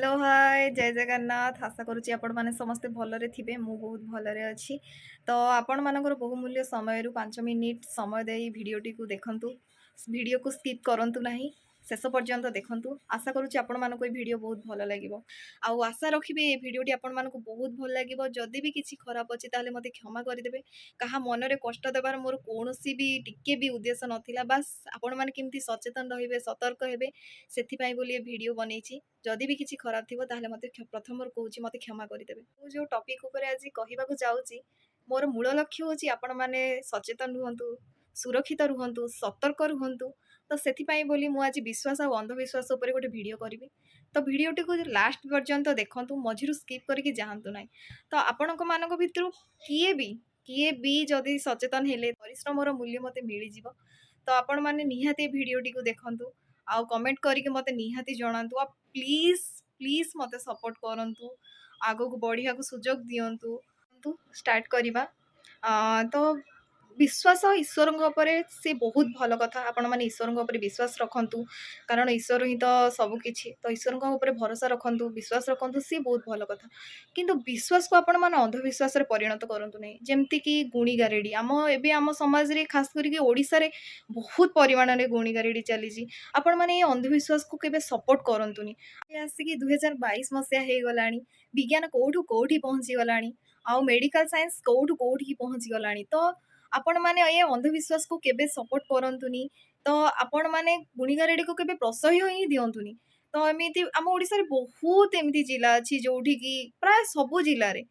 Hello, ହାଏ, ଜୟ ଜଗନ୍ନାଥ। ଆଶା କରୁଛି ଆପଣମାନେ ସମସ୍ତେ ଭଲରେ ଥିବେ। ମୁଁ ବହୁତ ଭଲରେ ଅଛି। ତ ଆପଣମାନଙ୍କର ବହୁମୂଲ୍ୟ ସମୟରୁ 5 ମିନିଟ୍ ସମୟ ଦେଇ ଭିଡ଼ିଓଟିକୁ ଦେଖନ୍ତୁ। ଭିଡ଼ିଓକୁ ସ୍କିପ୍ କରନ୍ତୁ ନାହିଁ, ଶେଷ ପର୍ଯ୍ୟନ୍ତ ଦେଖନ୍ତୁ। ଆଶା କରୁଛି ଆପଣମାନଙ୍କୁ ଏ ଭିଡ଼ିଓ ବହୁତ ଭଲ ଲାଗିବ ଆଉ ଆଶା ରଖିବି ଏ ଭିଡ଼ିଓଟି ଆପଣମାନଙ୍କୁ ବହୁତ ଭଲ ଲାଗିବ। ଯଦି ବି କିଛି ଖରାପ ଅଛି, ତାହେଲେ ମୋତେ କ୍ଷମା କରିଦେବେ। କାହା ମନରେ କଷ୍ଟ ଦେବାର ମୋର କୌଣସି ବି ଟିକେ ବି ଉଦ୍ଦେଶ୍ୟ ନଥିଲା। ବାସ୍, ଆପଣମାନେ କେମିତି ସଚେତନ ରହିବେ, ସତର୍କ ହେବେ, ସେଥିପାଇଁ ବୋଲି ଏ ଭିଡ଼ିଓ ବନେଇଛି। ଯଦି ବି କିଛି ଖରାପ ଥିବ, ତାହେଲେ ମୋତେ ପ୍ରଥମରୁ କହୁଛି, ମୋତେ କ୍ଷମା କରିଦେବେ। ମୁଁ ଯେଉଁ ଟପିକ୍ ଉପରେ ଆଜି କହିବାକୁ ଯାଉଛି, ମୋର ମୂଳ ଲକ୍ଷ୍ୟ ହେଉଛି ଆପଣମାନେ ସଚେତନ ରୁହନ୍ତୁ, ସୁରକ୍ଷିତ ରୁହନ୍ତୁ, ସତର୍କ ରୁହନ୍ତୁ। ତ ସେଥିପାଇଁ ବୋଲି ମୁଁ ଆଜି ବିଶ୍ୱାସ ଆଉ ଅନ୍ଧବିଶ୍ୱାସ ଉପରେ ଗୋଟେ ଭିଡ଼ିଓ କରିବି। ତ ଭିଡ଼ିଓଟିକୁ ଲାଷ୍ଟ ପର୍ଯ୍ୟନ୍ତ ଦେଖନ୍ତୁ, ମଝିରୁ ସ୍କିପ୍ କରିକି ଯାଆନ୍ତୁ ନାହିଁ। ତ ଆପଣଙ୍କ ମାନଙ୍କ ଭିତରୁ କିଏ ବି ଯଦି ସଚେତନ ହେଲେ, ପରିଶ୍ରମର ମୂଲ୍ୟ ମୋତେ ମିଳିଯିବ। ତ ଆପଣମାନେ ନିହାତି ଏ ଭିଡ଼ିଓଟିକୁ ଦେଖନ୍ତୁ ଆଉ କମେଣ୍ଟ କରିକି ମୋତେ ନିହାତି ଜଣାନ୍ତୁ। ଆଉ ପ୍ଲିଜ୍ ପ୍ଲିଜ୍ ମୋତେ ସପୋର୍ଟ କରନ୍ତୁ, ଆଗକୁ ବଢ଼ିବାକୁ ସୁଯୋଗ ଦିଅନ୍ତୁ। ଷ୍ଟାର୍ଟ କରିବା। ତ ବିଶ୍ୱାସ ଈଶ୍ୱରଙ୍କ ଉପରେ, ସେ ବହୁତ ଭଲ କଥା। ଆପଣମାନେ ଈଶ୍ୱରଙ୍କ ଉପରେ ବିଶ୍ୱାସ ରଖନ୍ତୁ, କାରଣ ଈଶ୍ୱର ହିଁ ତ ସବୁ କିଛି। ତ ଈଶ୍ୱରଙ୍କ ଉପରେ ଭରସା ରଖନ୍ତୁ, ବିଶ୍ୱାସ ରଖନ୍ତୁ, ସିଏ ବହୁତ ଭଲ କଥା। କିନ୍ତୁ ବିଶ୍ୱାସକୁ ଆପଣମାନେ ଅନ୍ଧବିଶ୍ୱାସରେ ପରିଣତ କରନ୍ତୁ ନାହିଁ। ଯେମିତିକି ଗୁଣିଗାରେଡ଼ି। ଆମ ଏବେ ଆମ ସମାଜରେ, ଖାସ କରିକି ଓଡ଼ିଶାରେ ବହୁତ ପରିମାଣରେ ଗୁଣିଗାରେଡ଼ି ଚାଲିଛି। ଆପଣମାନେ ଏଇ ଅନ୍ଧବିଶ୍ୱାସକୁ କେବେ ସପୋର୍ଟ କରନ୍ତୁନି। ଆସିକି 2022 ମସିହା ହେଇଗଲାଣି, ବିଜ୍ଞାନ କୋଉଠୁ କୋଉଠି ପହଞ୍ଚିଗଲାଣି ଆଉ ମେଡ଼ିକାଲ ସାଇନ୍ସ କୋଉଠୁ କୋଉଠିକି ପହଞ୍ଚିଗଲାଣି। ତ ଆପଣମାନେ ଏ ଅନ୍ଧବିଶ୍ୱାସକୁ କେବେ ସପୋର୍ଟ କରନ୍ତୁନି। ତ ଆପଣମାନେ ଗୁଣିଗାରେଡ଼ିକୁ କେବେ ପ୍ରଶ୍ରୟ ହିଁ ଦିଅନ୍ତୁନି। ତ ଏମିତି ଆମ ଓଡ଼ିଶାରେ ବହୁତ ଏମିତି ଜିଲ୍ଲା ଅଛି, ଯୋଉଠିକି ପ୍ରାୟ ସବୁ ଜିଲ୍ଲାରେ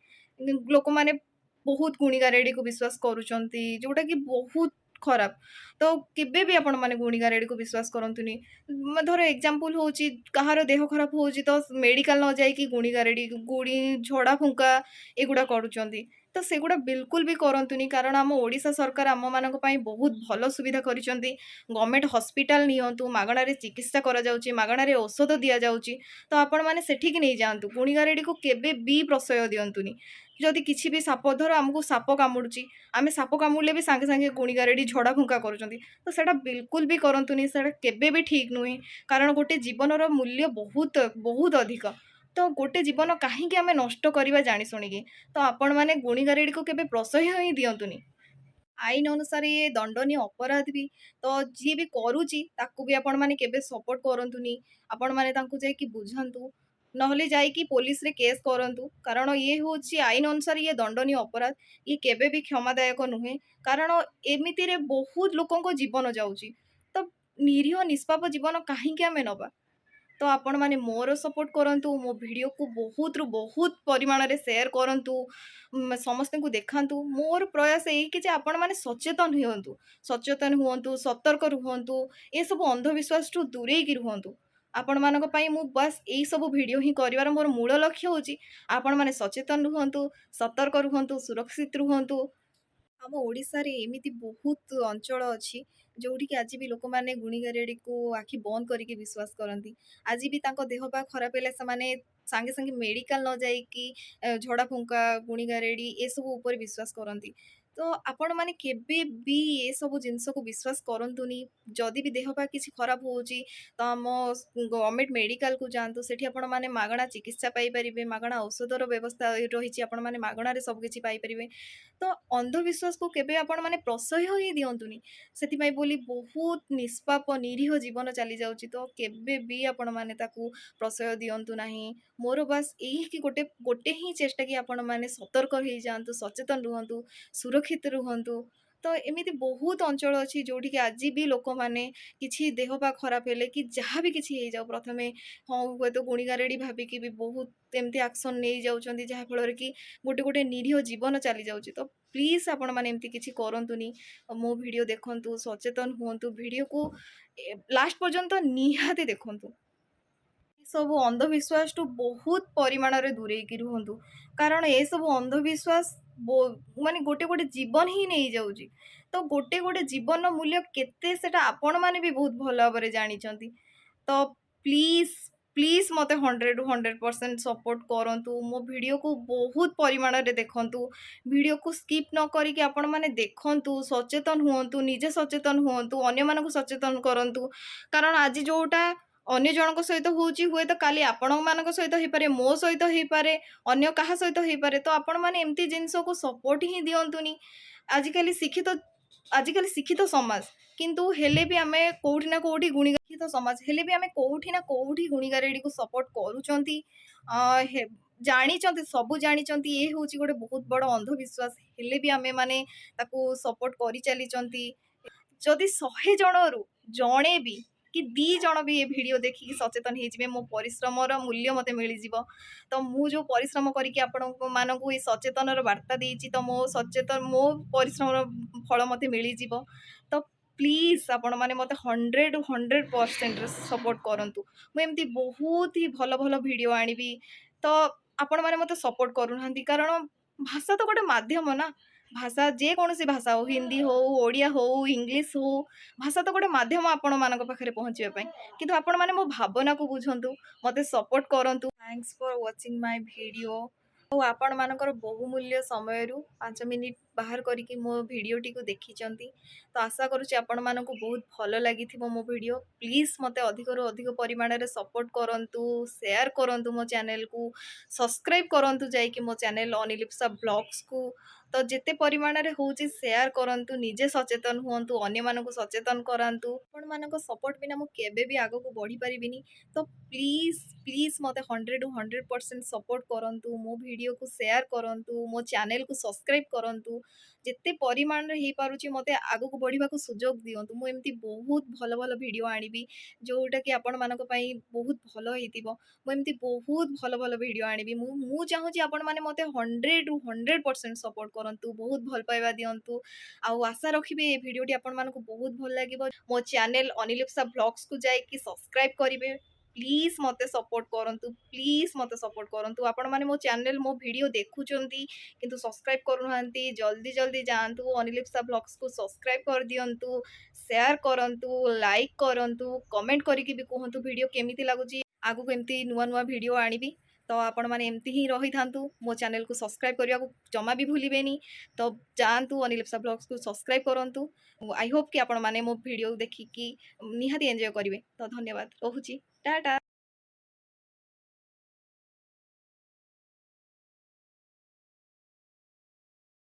ଲୋକମାନେ ବହୁତ ଗୁଣିଗାରେଡ଼ିକୁ ବିଶ୍ୱାସ କରୁଛନ୍ତି, ଯୋଉଟାକି ବହୁତ ଖରାପ। ତ କେବେ ବି ଆପଣମାନେ ଗୁଣିଗାରେଡ଼ିକୁ ବିଶ୍ୱାସ କରନ୍ତୁନି। ଧର ଏକ୍ଜାମ୍ପଲ୍ ହେଉଛି, କାହାର ଦେହ ଖରାପ ହେଉଛି, ତ ମେଡ଼ିକାଲ ନ ଯାଇକି ଗୁଣିଗାରେଡ଼ି, ଗୁଣି ଝଡ଼ା ଫୁଙ୍କା ଏଗୁଡ଼ା କରୁଛନ୍ତି। ତ ସେଗୁଡ଼ା ବିଲକୁଲ ବି କରନ୍ତୁନି, କାରଣ ଆମ ଓଡ଼ିଶା ସରକାର ଆମମାନଙ୍କ ପାଇଁ ବହୁତ ଭଲ ସୁବିଧା କରିଛନ୍ତି। ଗଭର୍ଣ୍ଣମେଣ୍ଟ ହସ୍ପିଟାଲ ନିଅନ୍ତୁ, ମାଗଣାରେ ଚିକିତ୍ସା କରାଯାଉଛି, ମାଗଣାରେ ଔଷଧ ଦିଆଯାଉଛି। ତ ଆପଣମାନେ ସେଠିକି ନେଇଯାଆନ୍ତୁ। ଗୁଣିଗାରେଡ଼ିକୁ କେବେ ବି ପ୍ରଶ୍ରୟ ଦିଅନ୍ତୁନି। ଯଦି କିଛି ବି ସାପ, ଧର ଆମକୁ ସାପ କାମୁଡ଼ୁଛି, ଆମେ ସାପ କାମୁଡ଼ିଲେ ବି ସାଙ୍ଗେ ସାଙ୍ଗେ ଗୁଣିଗାରେଡ଼ି ଝଡ଼ା ଫୁଙ୍କା କରୁଛନ୍ତି। ତ ସେଇଟା ବିଲକୁଲ ବି କରନ୍ତୁନି, ସେଇଟା କେବେ ବି ଠିକ୍ ନୁହେଁ। କାରଣ ଗୋଟେ ଜୀବନର ମୂଲ୍ୟ ବହୁତ ବହୁତ ଅଧିକ। ତ ଗୋଟେ ଜୀବନ କାହିଁକି ଆମେ ନଷ୍ଟ କରିବା ଜାଣି ଶୁଣିକି? ତ ଆପଣମାନେ ଗୁଣିଗାରେଡ଼ିକୁ କେବେ ପ୍ରଶ୍ରୟ ହିଁ ଦିଅନ୍ତୁନି। ଆଇନ ଅନୁସାରେ ଇଏ ଦଣ୍ଡନୀୟ ଅପରାଧ ବି। ତ ଯିଏ ବି କରୁଛି, ତାକୁ ବି ଆପଣମାନେ କେବେ ସପୋର୍ଟ କରନ୍ତୁନି। ଆପଣମାନେ ତାଙ୍କୁ ଯାଇକି ବୁଝାନ୍ତୁ, ନହେଲେ ଯାଇକି ପୋଲିସରେ କେସ୍ କରନ୍ତୁ। କାରଣ ଇଏ ହେଉଛି ଆଇନ ଅନୁସାରେ ଇଏ ଦଣ୍ଡନୀୟ ଅପରାଧ। ଇଏ କେବେ ବି କ୍ଷମାଦାୟକ ନୁହେଁ, କାରଣ ଏମିତିରେ ବହୁତ ଲୋକଙ୍କ ଜୀବନ ଯାଉଛି। ତ ନିରୀହ ନିଷ୍ପାପ ଜୀବନ କାହିଁକି ଆମେ ନେବା? ତ ଆପଣମାନେ ମୋର ସପୋର୍ଟ କରନ୍ତୁ, ମୋ ଭିଡ଼ିଓକୁ ବହୁତରୁ ବହୁତ ପରିମାଣରେ ସେୟାର କରନ୍ତୁ, ସମସ୍ତଙ୍କୁ ଦେଖାନ୍ତୁ। ମୋର ପ୍ରୟାସ ଏଇକି ଯେ ଆପଣମାନେ ସଚେତନ ହୁଅନ୍ତୁ, ସଚେତନ ହୁଅନ୍ତୁ, ସତର୍କ ରୁହନ୍ତୁ, ଏସବୁ ଅନ୍ଧବିଶ୍ୱାସଠୁ ଦୂରେଇକି ରୁହନ୍ତୁ। ଆପଣମାନଙ୍କ ପାଇଁ ମୁଁ ବାସ୍ ଏଇସବୁ ଭିଡ଼ିଓ ହିଁ କରିବାର ମୋର ମୂଳ ଲକ୍ଷ୍ୟ ହେଉଛି, ଆପଣମାନେ ସଚେତନ ରୁହନ୍ତୁ, ସତର୍କ ରୁହନ୍ତୁ, ସୁରକ୍ଷିତ ରୁହନ୍ତୁ। ଆମ ଓଡ଼ିଶାରେ ଏମିତି ବହୁତ ଅଞ୍ଚଳ ଅଛି, ଯୋଉଠିକି ଆଜି ବି ଲୋକମାନେ ଗୁଣିଗାରେଡ଼ିକୁ ଆଖି ବନ୍ଦ କରିକି ବିଶ୍ୱାସ କରନ୍ତି। ଆଜି ବି ତାଙ୍କ ଦେହ ପା ଖରାପ ହେଲେ ସେମାନେ ସାଙ୍ଗେ ସାଙ୍ଗେ ମେଡ଼ିକାଲ ନ ଯାଇକି ଝଡ଼ା ଫୁଙ୍କା, ଗୁଣିଗାରେଡ଼ି ଏସବୁ ଉପରେ ବିଶ୍ୱାସ କରନ୍ତି। ତ ଆପଣମାନେ କେବେ ବି ଏସବୁ ଜିନିଷକୁ ବିଶ୍ୱାସ କରନ୍ତୁନି। ଯଦି ବି ଦେହ ପା କିଛି ଖରାପ ହେଉଛି, ତ ଆମ ଗଭର୍ଣ୍ଣମେଣ୍ଟ ମେଡ଼ିକାଲକୁ ଯାଆନ୍ତୁ। ସେଠି ଆପଣମାନେ ମାଗଣା ଚିକିତ୍ସା ପାଇପାରିବେ, ମାଗଣା ଔଷଧର ବ୍ୟବସ୍ଥା ରହିଛି, ଆପଣମାନେ ମାଗଣାରେ ସବୁ କିଛି ପାଇପାରିବେ। ତ ଅନ୍ଧବିଶ୍ୱାସକୁ କେବେ ଆପଣମାନେ ପ୍ରଶ୍ରୟ ହିଁ ଦିଅନ୍ତୁନି। ସେଥିପାଇଁ ବୋଲି ବହୁତ ନିଷ୍ପାପ ନିରୀହ ଜୀବନ ଚାଲିଯାଉଛି। ତ କେବେ ବି ଆପଣମାନେ ତାକୁ ପ୍ରଶ୍ରୟ ଦିଅନ୍ତୁ ନାହିଁ। ମୋର ବାସ୍ ଏଇକି ଗୋଟେ ଗୋଟେ ହିଁ ଚେଷ୍ଟା କି ଆପଣମାନେ ସତର୍କ ହେଇଯାଆନ୍ତୁ, ସଚେତନ ରୁହନ୍ତୁ, ସୁରକ୍ଷିତ ରୁହନ୍ତୁ। ତ ଏମିତି ବହୁତ ଅଞ୍ଚଳ ଅଛି, ଯୋଉଠିକି ଆଜି ବି ଲୋକମାନେ କିଛି ଦେହ ପା ଖରାପ ହେଲେ କି ଯାହା ବି କିଛି ହେଇଯାଉ, ପ୍ରଥମେ ହଁ ହୁଏତ ଗୁଣିଗାରେଡ଼ି ଭାବିକି ବି ବହୁତ ଏମିତି ଆକ୍ସନ୍ ନେଇଯାଉଛନ୍ତି, ଯାହାଫଳରେ କି ଗୋଟେ ଗୋଟେ ନିରୀହ ଜୀବନ ଚାଲିଯାଉଛି। ତ ପ୍ଲିଜ୍, ଆପଣମାନେ ଏମିତି କିଛି କରନ୍ତୁନି। ମୋ ଭିଡ଼ିଓ ଦେଖନ୍ତୁ, ସଚେତନ ହୁଅନ୍ତୁ, ଭିଡ଼ିଓକୁ ଲାଷ୍ଟ ପର୍ଯ୍ୟନ୍ତ ନିହାତି ଦେଖନ୍ତୁ। ସବୁ ଅନ୍ଧବିଶ୍ୱାସଠୁ ବହୁତ ପରିମାଣରେ ଦୂରେଇକି ରୁହନ୍ତୁ, କାରଣ ଏସବୁ ଅନ୍ଧବିଶ୍ୱାସ ମାନେ ଗୋଟେ ଗୋଟେ ଜୀବନ ହିଁ ନେଇଯାଉଛି। ତ ଗୋଟେ ଗୋଟେ ଜୀବନର ମୂଲ୍ୟ କେତେ, ସେଟା ଆପଣମାନେ ବି ବହୁତ ଭଲ ଭାବରେ ଜାଣିଛନ୍ତି। ତ ପ୍ଲିଜ୍ ପ୍ଲିଜ୍ ମୋତେ 100ରୁ 100% ସପୋର୍ଟ କରନ୍ତୁ। ମୋ ଭିଡ଼ିଓକୁ ବହୁତ ପରିମାଣରେ ଦେଖନ୍ତୁ। ଭିଡ଼ିଓକୁ ସ୍କିପ୍ ନ କରିକି ଆପଣମାନେ ଦେଖନ୍ତୁ, ସଚେତନ ହୁଅନ୍ତୁ, ନିଜେ ସଚେତନ ହୁଅନ୍ତୁ, ଅନ୍ୟମାନଙ୍କୁ ସଚେତନ କରନ୍ତୁ। କାରଣ ଆଜି ଯେଉଁଟା ଅନ୍ୟ ଜଣଙ୍କ ସହିତ ହେଉଛି, ହୁଏତ କାଲି ଆପଣମାନଙ୍କ ସହିତ ହେଇପାରେ, ମୋ ସହିତ ହେଇପାରେ, ଅନ୍ୟ କାହା ସହିତ ହେଇପାରେ। ତ ଆପଣମାନେ ଏମିତି ଜିନିଷକୁ ସପୋର୍ଟ ହିଁ ଦିଅନ୍ତୁନି। ଆଜିକାଲି ଶିକ୍ଷିତ ସମାଜ, କିନ୍ତୁ ହେଲେ ବି ଆମେ କୋଉଠି ନା କୋଉଠି ଗୁଣି ଶିକ୍ଷିତ ସମାଜ ହେଲେ ବି ଆମେ କୋଉଠି ନା କୋଉଠି ଗୁଣିଗାରେଡ଼ିକୁ ସପୋର୍ଟ କରୁଛନ୍ତି। ଜାଣିଛନ୍ତି, ସବୁ ଜାଣିଛନ୍ତି, ଏ ହେଉଛି ଗୋଟେ ବହୁତ ବଡ଼ ଅନ୍ଧବିଶ୍ୱାସ। ହେଲେ ବି ଆମେ ମାନେ ତାକୁ ସପୋର୍ଟ କରିଚାଲିଛନ୍ତି। ଯଦି 100 ଜଣରୁ ଜଣେ ବି କି 2 ଜଣ ବି ଏ ଭିଡ଼ିଓ ଦେଖିକି ସଚେତନ ହେଇଯିବେ, ମୋ ପରିଶ୍ରମର ମୂଲ୍ୟ ମୋତେ ମିଳିଯିବ। ତ ମୁଁ ଯେଉଁ ପରିଶ୍ରମ କରିକି ଆପଣଙ୍କ ମାନଙ୍କୁ ଏଇ ସଚେତନର ବାର୍ତ୍ତା ଦେଇଛି, ତ ମୋ ପରିଶ୍ରମର ଫଳ ମୋତେ ମିଳିଯିବ। ତ ପ୍ଲିଜ୍, ଆପଣମାନେ ମୋତେ 100 100%ରେ ସପୋର୍ଟ କରନ୍ତୁ। ମୁଁ ଏମିତି ବହୁତ ହି ଭଲ ଭଲ ଭିଡ଼ିଓ ଆଣିବି। ତ ଆପଣମାନେ ମୋତେ ସପୋର୍ଟ କରୁନାହାନ୍ତି, କାରଣ ଭାଷା ତ ଗୋଟେ ମାଧ୍ୟମ ନା। ଭାଷା ଯେକୌଣସି ଭାଷା ହଉ, ହିନ୍ଦୀ ହଉ, ଓଡ଼ିଆ ହଉ, ଇଂଲିଶ ହଉ, ଭାଷା ତ ଗୋଟେ ମାଧ୍ୟମ ଆପଣମାନଙ୍କ ପାଖରେ ପହଞ୍ଚିବା ପାଇଁ। କିନ୍ତୁ ଆପଣମାନେ ମୋ ଭାବନାକୁ ବୁଝନ୍ତୁ, ମୋତେ ସପୋର୍ଟ କରନ୍ତୁ। Thanks for watching my video. ଆଉ ଆପଣମାନଙ୍କର ବହୁମୂଲ୍ୟ ସମୟରୁ 5 ମିନିଟ୍ ବାହାର କରିକି ମୋ ଭିଡ଼ିଓଟିକୁ ଦେଖିଛନ୍ତି, ତ ଆଶା କରୁଛି ଆପଣମାନଙ୍କୁ ବହୁତ ଭଲ ଲାଗିଥିବ ମୋ ଭିଡ଼ିଓ। ପ୍ଲିଜ୍, ମୋତେ ଅଧିକରୁ ଅଧିକ ପରିମାଣରେ ସପୋର୍ଟ କରନ୍ତୁ, ସେୟାର କରନ୍ତୁ, ମୋ ଚ୍ୟାନେଲକୁ ସବସ୍କ୍ରାଇବ୍ କରନ୍ତୁ ଯାଇକି, ମୋ ଚ୍ୟାନେଲ ଅନିଲିପ୍ସା ବ୍ଲଗ୍ସକୁ। ତ ଯେତେ ପରିମାଣରେ ହେଉଛି ସେୟାର କରନ୍ତୁ, ନିଜେ ସଚେତନ ହୁଅନ୍ତୁ, ଅନ୍ୟମାନଙ୍କୁ ସଚେତନ କରାନ୍ତୁ। ଆପଣମାନଙ୍କ ସପୋର୍ଟ ବିନା ମୁଁ କେବେ ବି ଆଗକୁ ବଢ଼ିପାରିବିନି। ତ ପ୍ଲିଜ୍ ପ୍ଲିଜ୍, ମୋତେ 100ରୁ 100% ସପୋର୍ଟ କରନ୍ତୁ, ମୋ ଭିଡ଼ିଓକୁ ସେୟାର କରନ୍ତୁ, ମୋ ଚ୍ୟାନେଲକୁ ସବସ୍କ୍ରାଇବ୍ କରନ୍ତୁ। ଯେତେ ପରିମାଣରେ ହେଇପାରୁଛି ମୋତେ ଆଗକୁ ବଢ଼ିବାକୁ ସୁଯୋଗ ଦିଅନ୍ତୁ। ମୁଁ ଏମିତି ବହୁତ ଭଲ ଭଲ ଭିଡ଼ିଓ ଆଣିବି, ଯେଉଁଟାକି ଆପଣମାନଙ୍କ ପାଇଁ ବହୁତ ଭଲ ହେଇଥିବ। ମୁଁ ଏମିତି ବହୁତ ଭଲ ଭଲ ଭିଡ଼ିଓ ଆଣିବି। ମୁଁ ଚାହୁଁଛି ଆପଣମାନେ ମୋତେ 100ରୁ 100% ସପୋର୍ଟ କରନ୍ତୁ, ବହୁତ ଭଲ ପାଇବା ଦିଅନ୍ତୁ। ଆଉ ଆଶା ରଖିବି ଏ ଭିଡ଼ିଓଟି ଆପଣମାନଙ୍କୁ ବହୁତ ଭଲ ଲାଗିବ। ମୋ ଚ୍ୟାନେଲ ଅନିଲିପ୍ସା ବ୍ଲଗ୍ସକୁ ଯାଇକି ସବସ୍କ୍ରାଇବ୍ କରିବେ। ପ୍ଲିଜ୍, ମୋତେ ସପୋର୍ଟ କରନ୍ତୁ। ପ୍ଲିଜ୍, ମୋତେ ସପୋର୍ଟ କରନ୍ତୁ। ଆପଣମାନେ ମୋ ଚ୍ୟାନେଲ, ମୋ ଭିଡ଼ିଓ ଦେଖୁଛନ୍ତି କିନ୍ତୁ ସବସ୍କ୍ରାଇବ୍ କରୁନାହାନ୍ତି। ଜଲ୍ଦି ଜଲ୍ଦି ଯାଆନ୍ତୁ, ଅନିଲିପ୍ସା ବ୍ଲଗ୍ସକୁ ସବସ୍କ୍ରାଇବ୍ କରିଦିଅନ୍ତୁ, ସେୟାର କରନ୍ତୁ, ଲାଇକ୍ କରନ୍ତୁ, କମେଣ୍ଟ କରିକି ବି କୁହନ୍ତୁ ଭିଡ଼ିଓ କେମିତି ଲାଗୁଛି। ଆଗକୁ ଏମିତି ନୂଆ ନୂଆ ଭିଡ଼ିଓ ଆଣିବି। ତ ଆପଣମାନେ ଏମିତି ହିଁ ରହିଥାନ୍ତୁ। ମୋ ଚ୍ୟାନେଲକୁ ସବସ୍କ୍ରାଇବ୍ କରିବାକୁ ଜମା ବି ଭୁଲିବେନି। ତ ଯାଆନ୍ତୁ, ଅନିଲିପ୍ସା ବ୍ଲଗ୍ସକୁ ସବସ୍କ୍ରାଇବ୍ କରନ୍ତୁ। I Hope କି ଆପଣମାନେ ମୋ ଭିଡ଼ିଓ ଦେଖିକି ନିହାତି ଏନ୍ଜୟ କରିବେ। ତ ଧନ୍ୟବାଦ, ରହୁଛି, ଟାଟା।